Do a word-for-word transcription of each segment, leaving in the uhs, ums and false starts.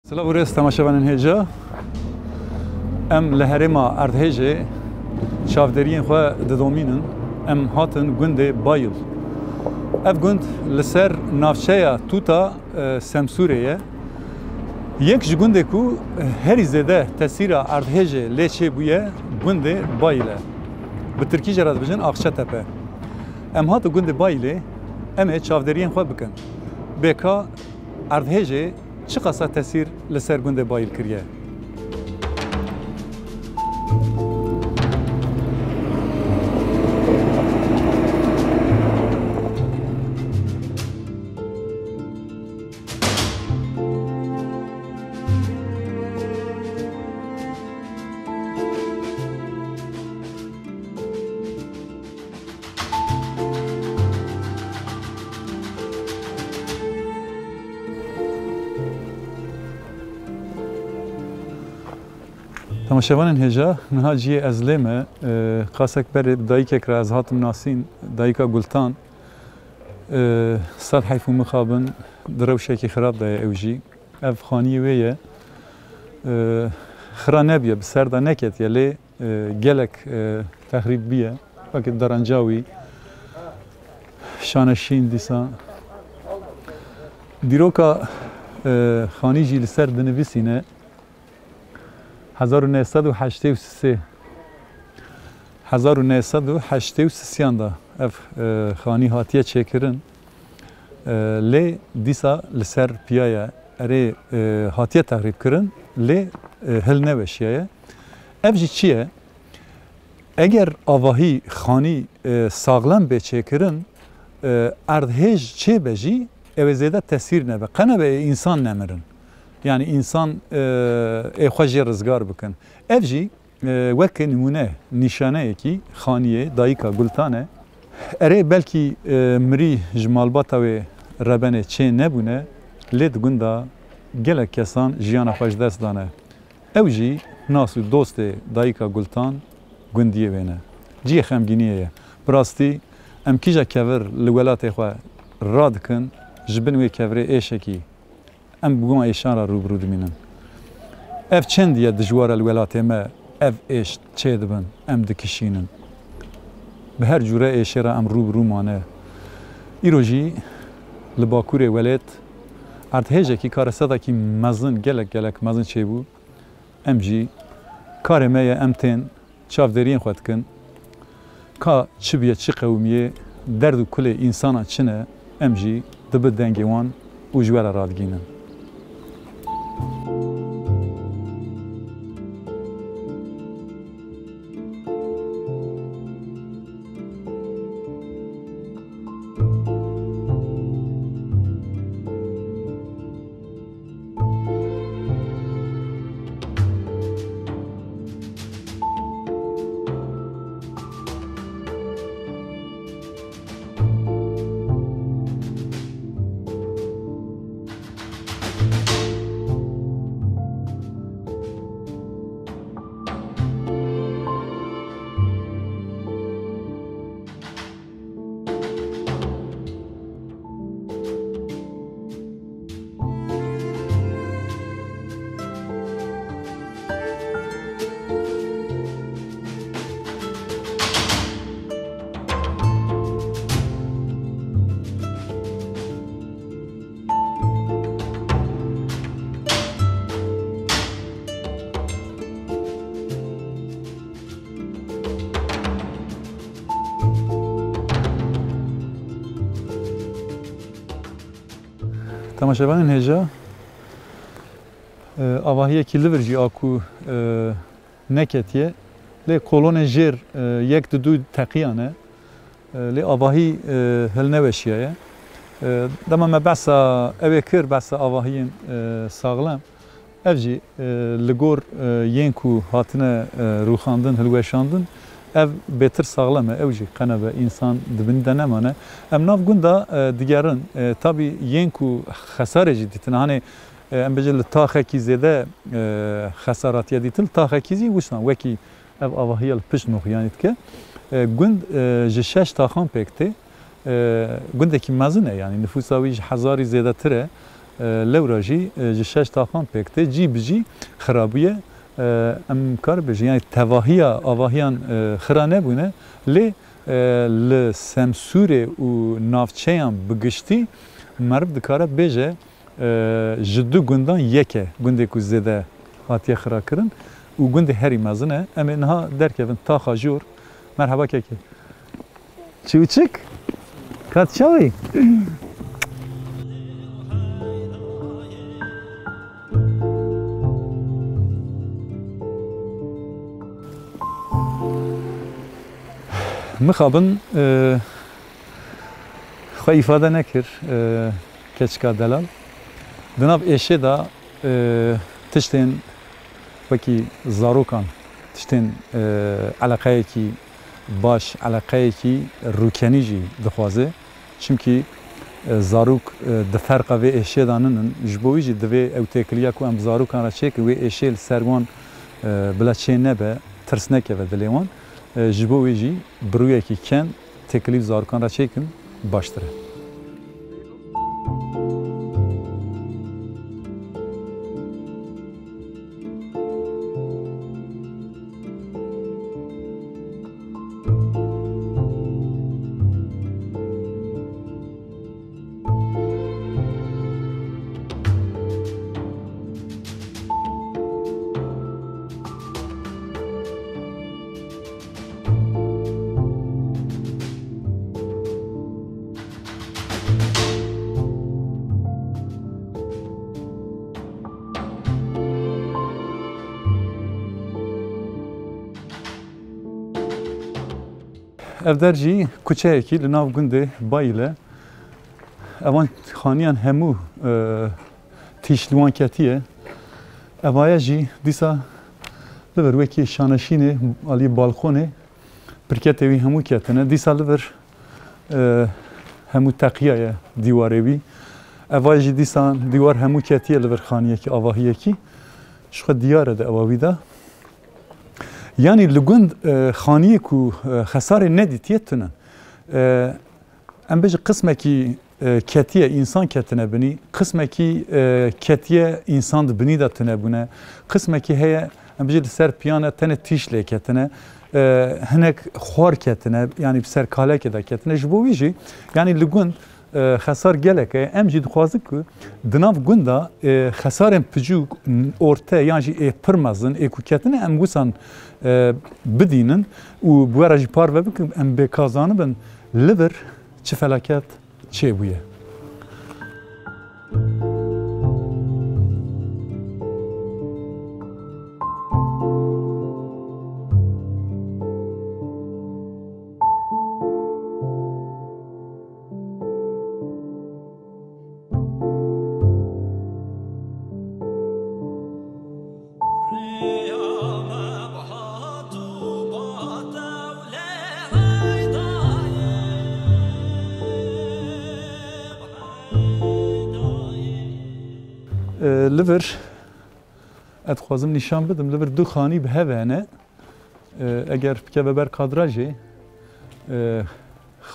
Silav û rêz temaşevanên hêja. Em li herêma Erdhêjê çavderiyên xwe didomînin. Em hatin gundê Bayil. Ev gund li ser navçeya Tûta, e, Semsûrê ye. Yek ji gundê ku herî zêde tesîra Erdhêjê lê çêbûye, gundê Bayil e. Bi tirkî jê re dibêjin Akçatepe. Em hatin gundê Bayilê, em ê çavderiyên xwe bikin. Bêka Erdhêjê çiqasa tesîr li ser gundê Bayil kiriye? Temaşevanên hêja, niha cihê ez lê me, e, qasek berê bi dayikek re ez hatim nasîn, dayika Gultan, e, sed heyf û mixabin di rewşekî xirab de ye ew jî. Ev xaniyê wê ye. E, xira nebûye, bi ser de neketiye, lê e, gelek, e, texrîb bûye. Wekî derenca wî, şaneşîn dîsa. Dîroka, e, xanî jî li ser dinivîsîne. Hezar û neh sed û heştê û sê, hezar û neh sed û heştê û sê de ev, e, xanî hatiye çêkirin. E, lê dîsa li ser piya ye. Erê, e, hatiye texrîb kirin, lê, e, hilneweşiyaye. Ev jî çi ye? Eger avahî, xanî, e, saxlem bê çêkirin, e, erdhêj çêbe jî, ew ê zêde tesîr nebe. Qe nebe ê însan nemirin. Yanî însan, e, ê xwe jê rizgar bikin. Ev jî, e, weke nimûne, nîşaneyekî xaniyê dayika Gultan e. Erê, belkî, e, mirî ji malbata wê rebenê çê nebûne, lê di gunda gelek kesan jiyana xwe ji dest dane. Ew jî nas û dostê dayika Gultan gundiyê wê ne. Cihê xemgîniyê ye. Bi rastî em kîja kevir li welatê xwe radikin, ji bin wê kevirê êşekî em bi wan êşan re rû bi rû dimînin. Ev çend ye dijwar e li welatê me, ev êş çêdibin, em dikişînin. Bi her cûre êşê re em rû bi rû mane. Îro jî li bakurê welêt erdhêjekî karesetakî mezin, gelek gelek mezin çêbû. Em jî karê me ye, em tên çavderiyên xwe dikin. Ka çi bûye, çi qewimiye, derd û kulê însana çi ne, em jî dibi dengê wan û ji we re radigînin. Temaşevanên hêja, e, avahiyekî li vir jî a ku, e, neketiye, lê kolonê jêr, e, yek di du teqiyane, e, lê avahî, e, hilneweşiyaye. E, dema me behsa ew ê kir, behsa avahiyên, e, saxlem, ev jî, e, li gor, e, yên ku hatine, e, rûxandin, hilweşandin, ev bêtir saxlem e, ew jî qenebe însan di binî de nemane. Em nav gunda, e, digerin, e, tabî yên ku xesarê jî dîtin, hanê, e, em bêjin li taxekî zêde, e, xesar hatiye dîtin, li taxekî zî wisa wekî ev avahiya li pişt Nuxiyanî dike. E, gund, e, ji şeş taxan pêk tê. E, gundekî mezin e, yanî nifûsa wî ji hezarî zêdetir e. E, lewra jî, e, ji şeş taxan pêk tê, cî bi cî xirabûye. E, em kar bêjin, yani tevahiya avahiyan, e, xira nebûne, lê, e, li Semsûrê û navçeyan bi giştî meriv dikare bêje, e, ji du gundan yek e gundê ku zêde hatiye xira kirin û gundê herî mezin e. Em ê niha derkevin taxa jor. Merheba kekê. Çiwçik? Kat çawî? Mixabin, e, xwe îfade nekir, e, keçika delal. Di nav êşê de, e, tiştên wekî zarokan, tiştên, e, eleqeyekî baş, eleqeyekî rûkenî jî dixwaze. Çimkî, e, zarok, e, di ferqa vê êşê de ninin. Ji bo wî jî divê ew têkiliya ku em bi zarokan re çêkin, wê êşê li ser wan, e, bila çê nebe, tirs nekeve dilê wan. E, ji bo wê jî bi rûyekî ken têkilî bi zarokan re çêkin, baştir e. Ev der jî kuçeyekî li nav gundê Bayîl e. Evan xaniyan hemû, e, tîş li wan ketiye. Evaya jî dîsa li vir wekî şaneşînê alî balkonê pirketê wî hemû ketine. Dîsa li vir, e, hemû teqiyaye dîwarê wî. Evaya jî dîsa dîwar hemû ketiye li vir xaniyekî, avahiyekî. Ji xwe diyar e di ewa wî de. Yanî li gund, e, xaniyê ku, e, xesarê nedîtiye tune. E, em bêjin qismekî, e, ketiye, însan ketine binî, qismekî, e, ketiye, însan di binî de tune bûne, qismekî heye, em bêjin li ser piyan e, tenê tîş lê ketine, e, hinek xwar ketine, yanî bi ser kalekê de ketine. Ji bo wî jî, yanî li gund, e, xesar gelek e. Em jî dixwazin ku di nav gunda, e, xesarên piçûk, orte yan jî ê pir mezin ê ku ketine em wisan, e, bidînin û bi we re jî parve bikin, em bê ka zanibin li vir çi felaket çêbûye. E, li vir, ez dixwazim nîşan bidim, li vir du xanî bi hev hene. E, eger bikeve ber kadrajê, e,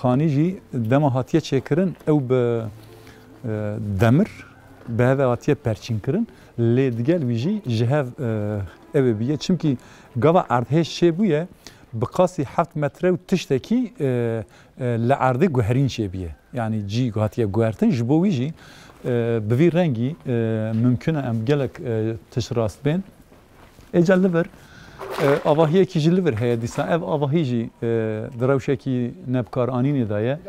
xanî jî dema hatiye çêkirin, ew bi, e, demir bi hev ve hatiye perçînkirin, lê digel wî jî ji hev, e, ew ê bûye. Çimkî gava erdhêj çêbûye, bi qasî heft metre û tiştekî, e, e, li erdê guherîn çêbûye. Yanî cî hatiye guhertin, ji bo wî jî, e, bi vî rengî, e, mimkun e em gelek, e, tişt rast bên. Êca li vir, e, avahiyekî jî li vir heye dîsa. Ev avahî jî, e, di rewşekî nebikaranînê de ye.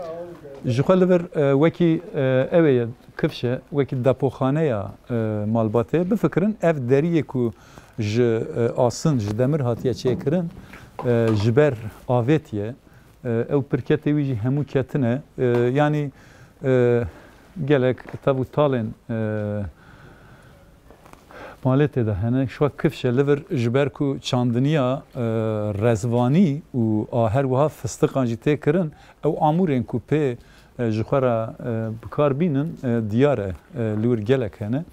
Ji xwe li vir, e, wekî, e, ew ê ye, kifş e, wekî depoxaneya, e, malbatê. Bifikirin, ev deriyê ku ji, e, asin, ji demir hatiye çêkirin, e, ji ber avêtiye. E, ew pirketê wî jî hemû ketine. E, yanî, e, gelek tev û talên, e, malê tê de hene. Şwa kifş e, li vir ji ber ku çandiniya, e, rezvanî û a her wiha fistiqan jî tê kirin, ew amûrên ku pê, e, ji xwe re, e, bi kar bînin, e, diyar e, e, li wir gelek hene.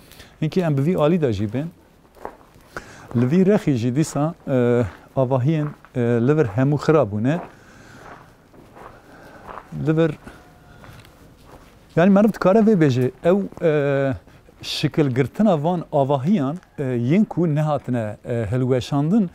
Hinkî em bi vî alî de jî bên. Li vî rexî jî dîsa, e, avahiyên, e, li vir hemû xira bûne. Li vir, yanî meriv dikare vê bêje, ew, e, şikilgirtina van avahiyan, e, yên ku nehatine, e, hilweşandin,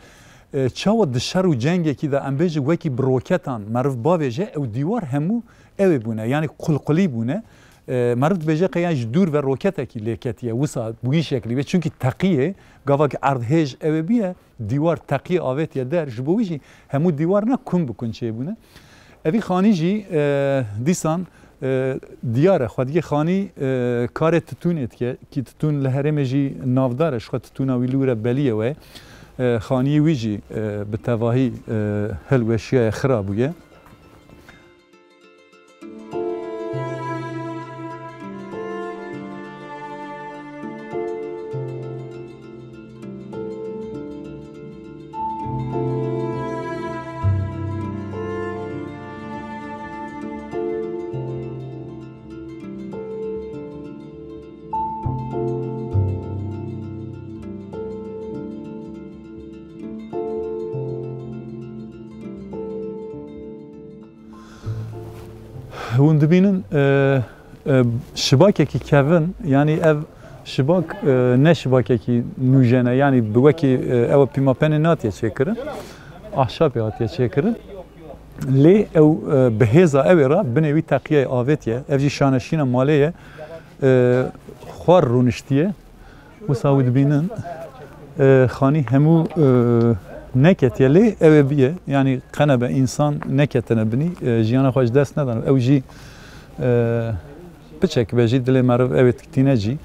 e, çawa di şer û cengekî de, em bêjin, wekî bi roketan meriv bavêje, ew dîwar hemû ew ê bûne, yanî qulqulî bûne. E, meriv dibêje qey yan ji dûr ve roketekî lê ketiye, wisa bi wî şeklî be. Çimkî teqiyê, gava ki erdhêj ew ê bûye, dîwar teqiyê avêtiye der, ji bo wî jî hemû dîwarina kun bi kun çêbûne. Evî xanî jî, e, dîsan, e, diyar e. Xwediyê xanî, e, karê titûnê dike, kî titûn li herêmê jî navdar e, ji xwe titûna wî li wir e, belî ye we. E, xaniyê wî jî, e, bi tevahî, e, hilweşiyaye, xira bûye. Hûn dibînin, e, e, şibakekî kevin, yanî ev şibak, e, ne şibakekî nûjen e, yanî bi wekî, e, ew pîmapenê natiye çêkirin, ahşabê hatiye çêkirin. Lê ew, e, bi hêza ew ê re binê wî teqiyeyê avêtiye. Ev jî şaneşîna malê ye. E, xwar rûniştiye. Wisa wî dibînin, e, xanî hemû, e, neketiye, lê ew ê bûye. Yanî qenebe însan neketine binî, e, jiyana xwe ji dest nedan. Ew jî, e, piçek be jî dilê meriv ew ê tîne jî.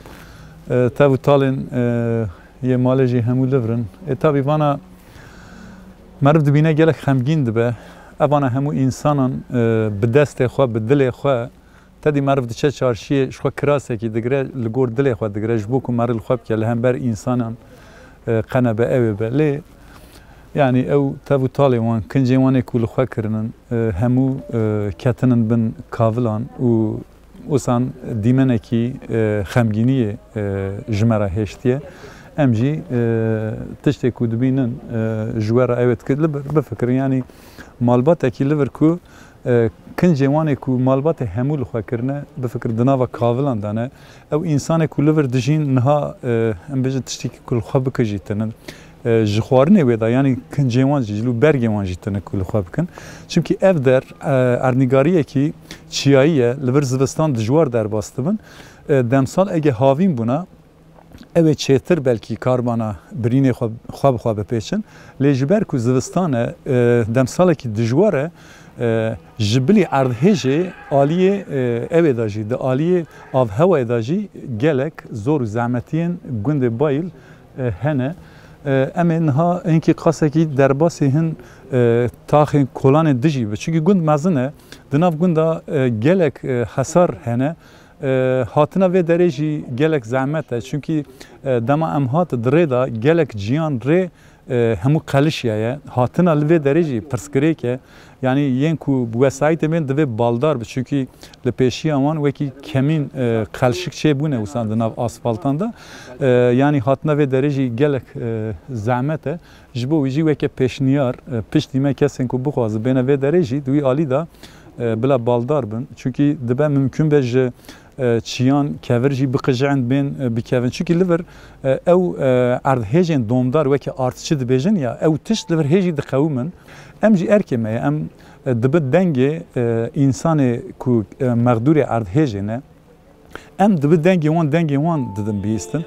E, tev û talên, e, yê malê jî hemû li vir in. Ê tabî vana meriv dibîne gelek xemgîn dibe. Evana hemû însanan, e, bi destê xwe, bi dilê xwe, Tedî meriv diçe çarşiyê, ji xwe kirasekî digire, li gor dilê xwe digire, ji bo ku meriv li xwe bike, li hember însanan, e, qenebe ew ê be. Lê, yanî ew tev û talê wan, kincê wan ê ku li xwe kirinin, e, hemû, e, ketinin bin kavilan û wisa dîmenekî, e, xemgîniyê, e, ji me re hêştiye. Em jî, e, tiştê ku dibînin, e, ji we re ew ê dikir, li bir bifikirin. Yanî malbatekî li vir ku E, kincê wan ê ku malbatê hemû li xwe kirine, bifikir di nava kavilan de ne. Ew însanê ku li vir dijîn niha, e, em bêjin tiştekî ku li xwe bike jî tinin. E, ji xwarinê wê de, yanî kincê wan jî, ji lû bergê wan jî tine ku li xwe bikin. Çimkî ev der, e, erdnîgariyekî çiyayî ye, li vir zivistan dijwar derbas dibin. E, demsal ege havîn bûna, Ew ê çêtir belkî karbana birînê xwe, xwe bi xwe bipêçin. Lê ji ber ku zivistan e, e, demsalekî dijwar e, e, ji bilî erdhêjê aliyê, e, ew ê de jî, di aliyê avhewayê de jî gelek zor û zehmetiyên gundê Bayil, e, hene. E, em ê niha hinkî qasekî derbasî hin, e, taxên kolanên dijî bi. Çimkî gund mezin e, di nav gunda, e, gelek, e, hesar hene. E, hatina vê derê jî gelek zehmet e. Çimkî, e, dema em hat di rê de gelek ciyan rê, e, hemû qelişiyaye. Hatina li vê derê jî pirsgirêk e. Yanî yên ku bi wesayîtê bên divê baldar bi. Çimkî li pêşiya wan wekî kemîn, e, qelşik çêbûne wisa di nav asfaltan de. E, yanî hatina vê derê jî gelek, e, zehmet e. Ji bo wî jî weke pêşniyar, e, piştî me kesên ku bixwazin bêne vê derê jî di wî alî de, e, bila baldar bin. Çimkî dibe mimkun be ji, e, çiyan kevir jî biqijin bên, e, bikevin. Çimkî li vir, e, ew, e, erdhêjên domdar weke artçi dibêjin ya, ew tişt li vir hê jî diqewimin. Em jî erkê me ye, em, e, dibi dengê, e, însanê ku, e, mexdûrê erdhêjê ne, Em dibi dengê wan, dengê wan didin bihîstin.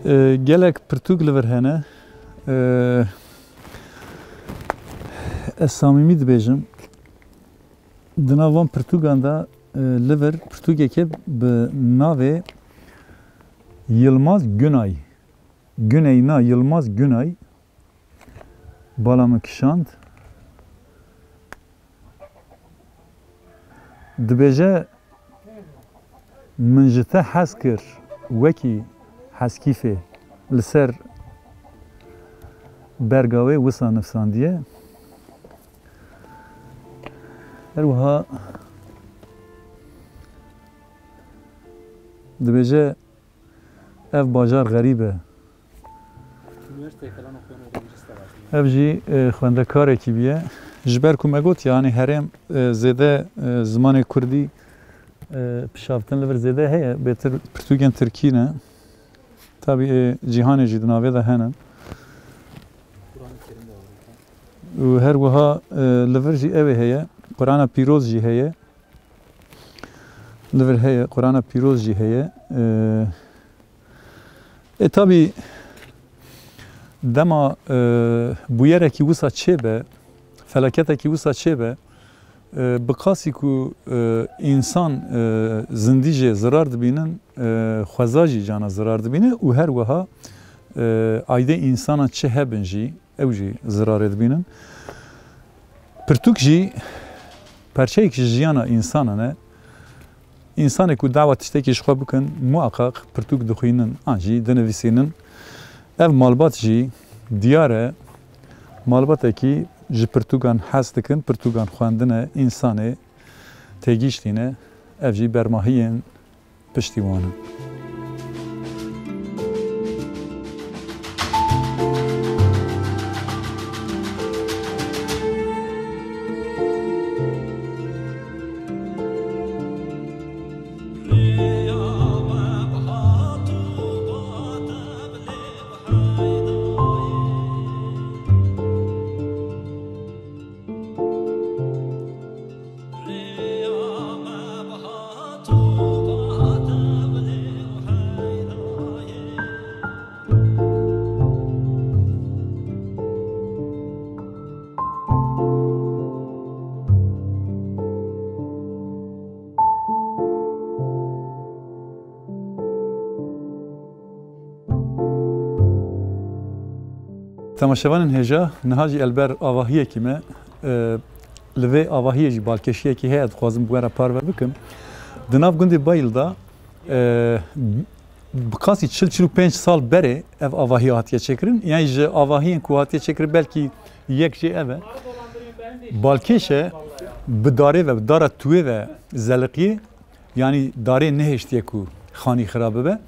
E, gelek pirtûk li vir hene. E, ez samîmî dibêjim. Di nav van pirtûkan de, e, li vir pirtûkeke bi navê Yilmaz Günay. Güney na Yilmaz Günay bala min kişand. Dibêje, min ji te hez kir wekî hezkîfê li ser berga wê wisa nivsandiye. Her wiha dibêje, ev bajar xerîb e. Ev jî, e, xwendekarekî bûye. Ji ber ku me got, yanî herêm, e, zêde, e, zimanê kurdî, e, pişavtin li vir zêde heye, bêtir pirtûkên tirkî ne. Tabî, e, cîhanê jî di navê de hene. Û her wiha, e, li vir jî ew ê heye. Qur'ana Pîroz jî heye. Li vir heye, Qur'ana Pîroz jî heye. E, e, tabî dema, e, bûyerekî wisa çêbe, felaketekî wisa çêbe, e, bi qasî ku, e, însan, e, zindî jê zirar dibînin, e, xweza jî cana zirar dibîne û her wiha, e, aydê însanan çi hebin jî, ew jî zirarê dibînin. Pirtûk jî perçeyek ji jiyana însanan e. Însanê ku dawa tiştekî ji xwe bikin, muhaqqaq pirtûk dixwînin an jî dinivîsînin. Ev malbat jî diyar e, malbatekî ji pirtûkan hez dikin, pirtûkan xwendin e, însanê têgihiştî ne, ev jî bermahiyên piştî wan in. Temaşevanên hêja, niha jî elber avahiyekî me, e, li vê avahiyê jî balkêşiyekî heye, dixwazim bi we re parve bikim. Di nav gundê Bayil de, e, bi qasî çil çil û pênc sal berê ev avahî hatiye çêkirin. Yanî ji avahiyên ku hatiye çêkirin belkî yek jê ev e. Balkêş e, bi darê ve, bi dara tuwê ve zeliqiyê. Yanî darê nehêştiye ku xanî xira bibe.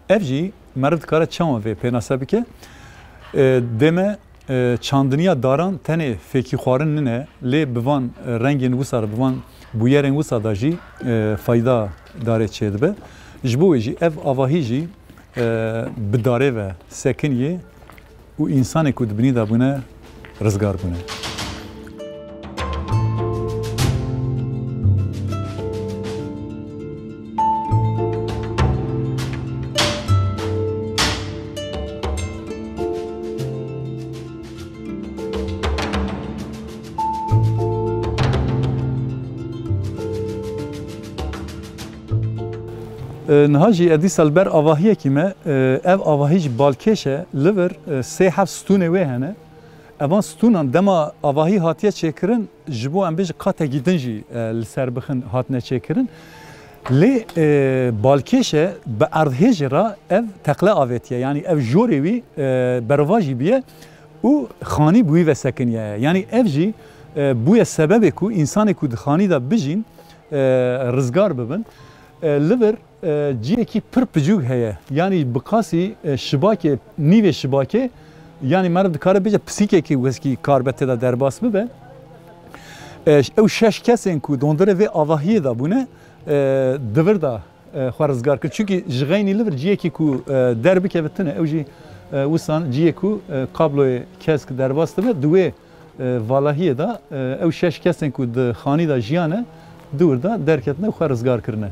Ev jî meriv dikare çawan vê pênase bike? E, dê me, e, çandiniya daran tenê fêkî xwarin nine, lê bi van, e, rengên wisa re, bi van bûyerên wisa de jî, e, fayda darê çêdibe. Ji bo wê jî ev avahî jî, e, bi darê ve sekiniyê û însanê ku di binî de bûne, rizgar bûne. E, niha jî ez dîsa li ber avahiyekî me, e, ev avahî jî balkêş e, li vir, e, sê heft stûnê wê hene. Evan stûnan dema avahî hatiye çêkirin, ji bo em bêjin qatekî din jî, e, li ser bixin hatine çêkirin. Lê, e, balkêş e, bi erdhêjê re ev teqle avêtiye. Yanî ev jorê wî, e, berevajî bûye û xanî bi wî ve sekiniye. Yanî ev jî, e, bûye sebebê ku însanê ku di xanî de bijîn, e, rizgar bibin. E, li vir, e, cihekî pir picûk heye. Yanî bi qasî, e, şibakê, nîvê şibakê, yanî meriv dikare bêje pisîkekî weskî karibe tê de derbas bibe. E, ew şeş kesên ku dondirê vê avahiyê de bûne, e, di vir de, e, xwe rizgar kir. Çunkî ji xeynî li vir cihekî ku, e, derbikeve tune, ew jî, e, wisan cihê ku, e, kabloyê kesk derbas dibe, di wê e, valahiyê de, e, ew şeş kesên ku di xanî de jiyane, di wir de derketine û xwe rizgar kirine.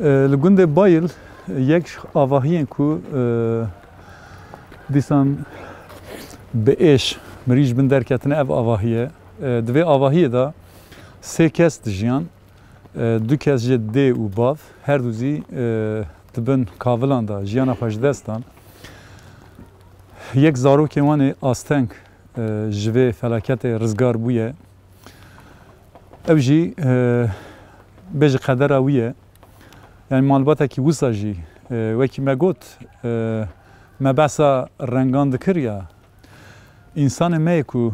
E, li gundê Bayil yek ji avahiyên ku, e, dîsan bi êş mirî ji bin derketine ev avahî ye. E, di vê avahiyê de sê kes dijiyan, e, du kes jê dê û bav, her du zî, e, di bin kavilan de jiyana xwe ji dest dan. Yek zarokê wan ê asteng, e, ji vê felaketê rizgar bûye. Ew jî, e, bêje qedera wî ye. Yani malbatekî wisa jî, e, wekî me got, e, me behsa rengan dikir ya, însanê me yê ku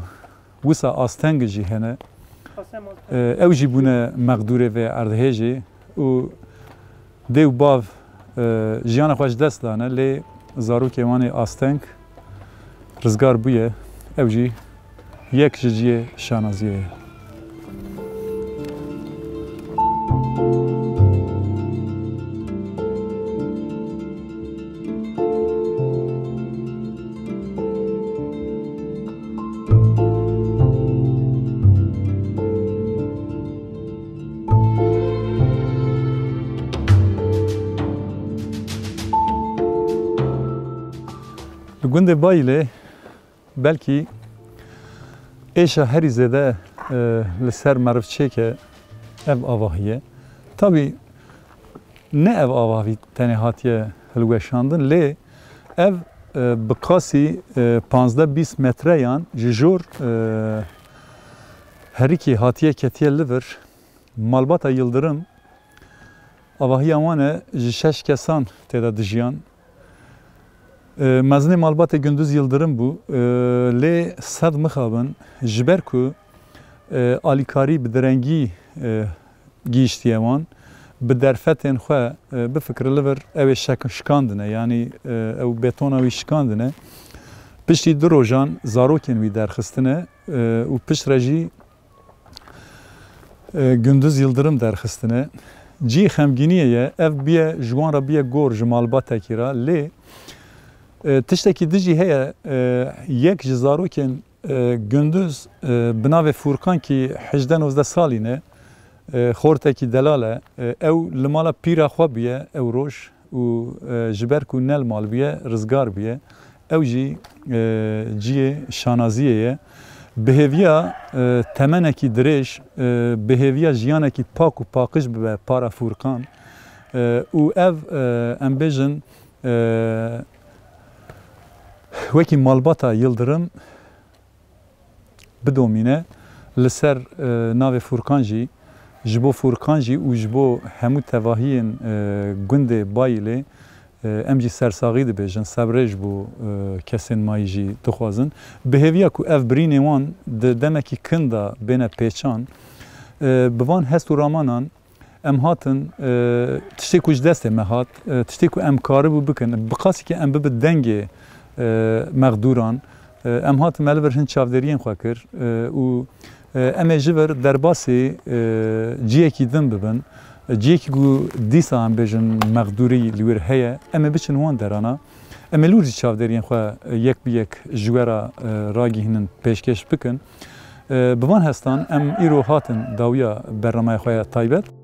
wisa asteng jî hene, e, ew jî bûne mexdûrê vê erdhêjê û dê û bav, e, jiyana xwe ji dest dane, lê zarokê wan ê asteng rizgar bûye, ew jî yek ji cihê şanaziyê ye. Li gundê Bayilê belkî êşa herî zêde, e, li ser meriv çêke ev avahî ye. Tabî ne ev avahî tenê hatiye hilweşandin, lê ev, e, bi qasî, e, panzdeh bîst metreyan ji jor, e, herikî hatiye ketiye li vir. Malbata Yildirim, avahiya wan e, ji şeş kesan tê de dijiyan. E, mezinê malbatê Gunduz Yildirim bû, e, lê sed mixabin, ji ber ku, e, alîkarî bi direngî, e, gihîştiye wan, bi derfetên xwe, e, bifikire li vir ew ê şek-, şikandine, yanî, e, ew betona wî şikandine. Piştî du rojan zarokên wî derxistine, e, û piştre jî e, Gunduz Yildirim derxistine. Cî xemgîniyê ye, ev bûye, ji wan re bûye gor ji malbatekî re. Lê, e, tiştekî din jî heye, e, yek ji zarokên, e, Gunduz, e, bi navê Furkan kî hejdeh nozdeh salî ne, e, xortekî delal e. E, ew li mala pîra xwe bûye ew roj. Û, e, ji ber ku ne li mal bûye, rizgar bûye. Ew jî, e, cihê şanaziyê ye. Bi hêviya, e, temenekî dirêj, e, bi hêviya jiyanekî pak û paqij bibe para Furkan. E, û ev, e, em bêjin, e, wekî malbata Yildirim, bidomîne. Li ser, e, navê Furkan jî, ji bo Furkan jî û ji bo hemû tevahiyên, e, gundê Bayilê, e, em jî sersaxî dibêjin, sebrê ji bo, e, kesên mayî jî dixwazin. Bi hêviya ku ev birînê wan di demekî kin de bêne pêçan, e, bi van hest û ramanan, Em hatin, e, tiştê ku ji destê me hat, e, tiştê ku em karibû bikin, bi qasî ke em bibe dengê, e, mexdûran, e, em hatin me li vir hin çavdêriyên xwe kir, e, û, e, em ê ji vir derbasî, e, ciyekî din bibin. E, ciyekî ku dîsa em bêjin mexdûrî li wir heye, em ê biçin wan derana. Em ê li wir jî çavdêriyên xwe, e, yek bi yek ji we re, e, ragihînin, pêşkêş bikin. E, bi van hestan em îro hatin dawiya bernameya xwe ya taybet.